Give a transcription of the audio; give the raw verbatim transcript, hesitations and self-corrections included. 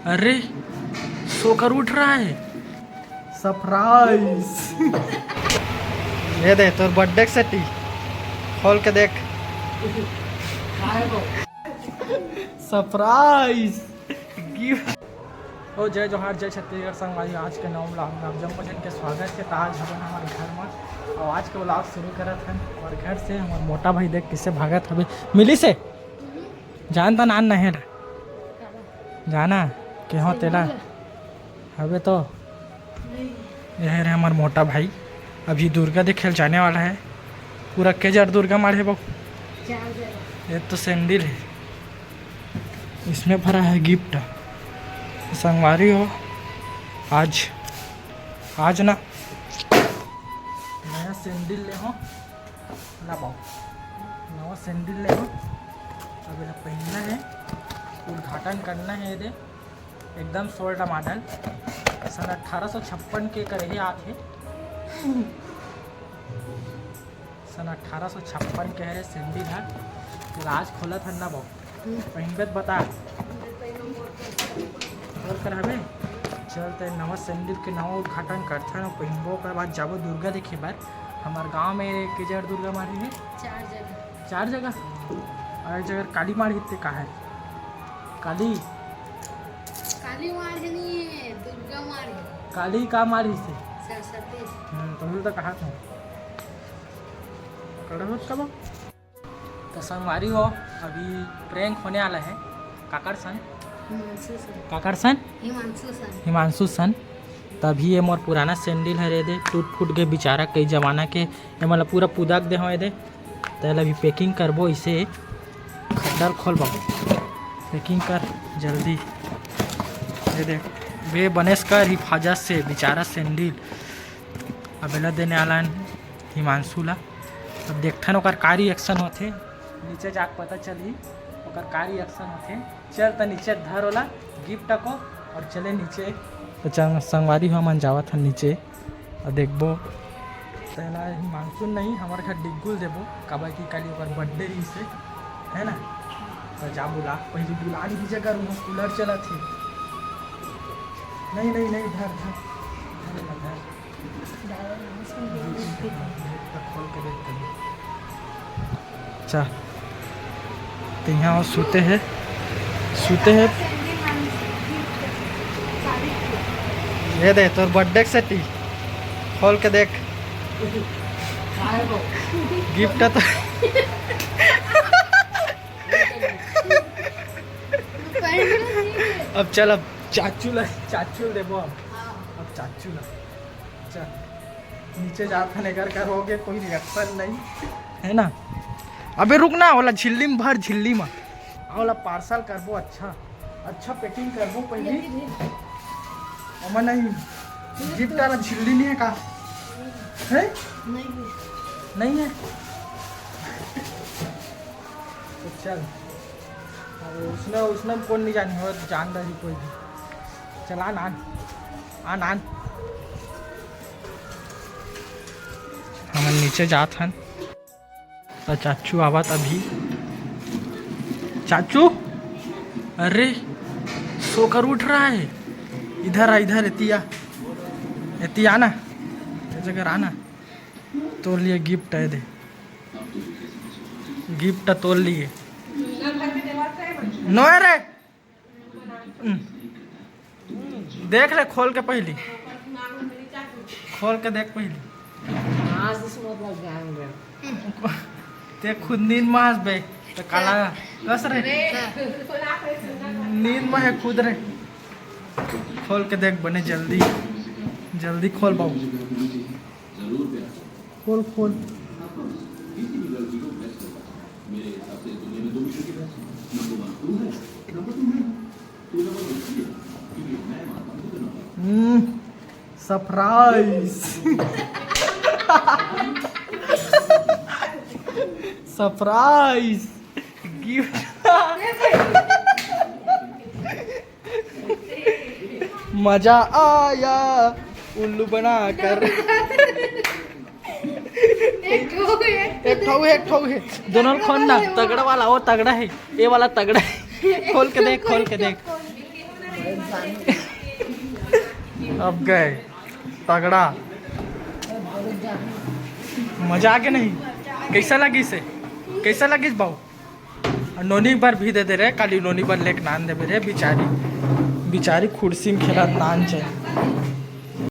अरे, सोकर उठ रहा है। सरप्राइज। ये दे तोर बर्थडे के सेटी, खोल के देख। Surprise gift. ओ जय जोहार, जय छत्तीसगढ़ संगवारी। आज के नवा vlog में आप जम्मो झन के स्वागत है। त आज हवन हमर घर में और आज के vlog शुरू करत हन हमर घर से। हमर मोटा भाई देख किसे भागत हवे, मिली से जानता नान नहीं ला जाना के हो तेला हवे तो। यह रे हमर मोटा भाई, अभी दुर्गा देखे जाने वाला है। पूरा के जड़ दुर्गा माढ़े बहू। ये तो सैंडल है, इसमें भरा है गिफ्ट। संगवारी हो, आज आज ना नया सैंडल ले हो ला बाबू, नवा सैंडल ले हो। अब एला पहनना है, उद्घाटन करना है एदे। एकदम सोल्ड मॉडल, सन अट्ठारह सौ छप्पन के करे हे आथे। सन अट्ठारह सौ छप्पन के हरे सैंडल ह। तेला आज खोलत हन ना बाबू, पहिनबे त बता। और कर हवे, चल ते नवा सैंडल के नवा उद्घाटन करथन और पहिनबो। ओकर बाद जाबो दुर्गा देखे बर। हमार गांव में के जड़ दुर्गा माढ़े हे चार जगह। चार जगह? और एक जगह काली माढ़े ते का है? काली काली माढ़े नहीं है, दुर्गा माढ़े। काली का माढ़े से? सरस्वती। हम्म, तो तो कहा था। कड़ा होत कब? तो संगवारी हो, अभी प्रैंक होने वाला है। काकर सन? हिमांशु सन। काकर सन? हिमांशु सन। हिमांशु सन। तभी ये मोर पुराना सैंडल हरे दे, टूट फूट के बेचारा कई जमाना के, ये मतलब पूरा पुदक दे हो दे। तेला अभी पैकिंग करबो, इसे खड्डा ल खोल बाबू, पैकिंग कर जल्दी। ये देख बे, बनेस कर हिफाजत से बेचारा सैंडल। अब एला देने आला हिमांशु ला। अब देखथन ओकर का रिएक्शन होथे, नीचे जाके पता चलही ओकर का रिएक्शन होथे। चल त नीचे धर ओला गिफ्ट को और चले नीचे। तो चल संगवारी हो, हमन जावत हन नीचे और देखबो। तेला मानसून नहीं, हमर घर डिग्गुल देबो, काबर कि काली ओकर बर्थडे रहिस हे, है ना? तो जा बुला, पहली बुला ली जगह रूम कूलर चलत हे। नहीं, नहीं, नहीं, धर, धर, धर, धर। अच्छा, तो यहाँ वो सूते हैं, सूते हैं। ये दे तोर बर्थडे के सेटी, खोल के देख। गिफ्ट है तो। अब चल, अब चाचू ला, चाचू ला देबो अब। अब चाचू ला। चल, नीचे जात हन, एकर कर हो गए, कोई रिएक्शन नहीं, है ना? अबे रुक ना, ओला झिल्ली में भर, झिल्ली में। आ, ओला पार्सल करबो, अच्छा, अच्छा पैकिंग करबो पहले। ओमा नहीं, गिफ्ट वाला झिल्ली नहीं है का? है? नहीं है। नहीं है? तो चल, अब उसने, उसने कौन नहीं जानी हो, जान रही कोई भी। चल, आन, आन, आन, आन। हमन नीचे जात हन, त चाचू आवत अभी। चाचू, अरे, सोकर उठ रहा है। इधर आ, इधर, एती आ, एती आ ना, ये जगह आ ना। तोर लिए गिफ्ट है, दे। गिफ्ट तोर लिए। नोए रे। हम्म। देख ले, खोल के पहली। खोल के देख पहली। आज इस मतलब जान रहे। ते खुद नींद में हंस बे, तो काला कस रे। नींद में है खुद रे। खोल के देख बने, जल्दी, जल्दी खोल बाबू। खोल, खोल। हम्म, सरप्राइज। Surprise gift. मजा आया उल्लू बनाकर। एक ठो है, एक ठो है। दोनों खोल ना, तगड़ा वाला, वो तगड़ा है, ये वाला तगड़ा है। खोल के देख, खोल के देख। अब गए तगड़ा। मजा आगे नहीं? कैसा लगिस हे? कैसा लगिस बाऊ? नोनी बर भी दे दे रे, काली नोनी बर लेके नान देबे रे। बिचारी, बिचारी खुर्सी में खेलत नान चाही।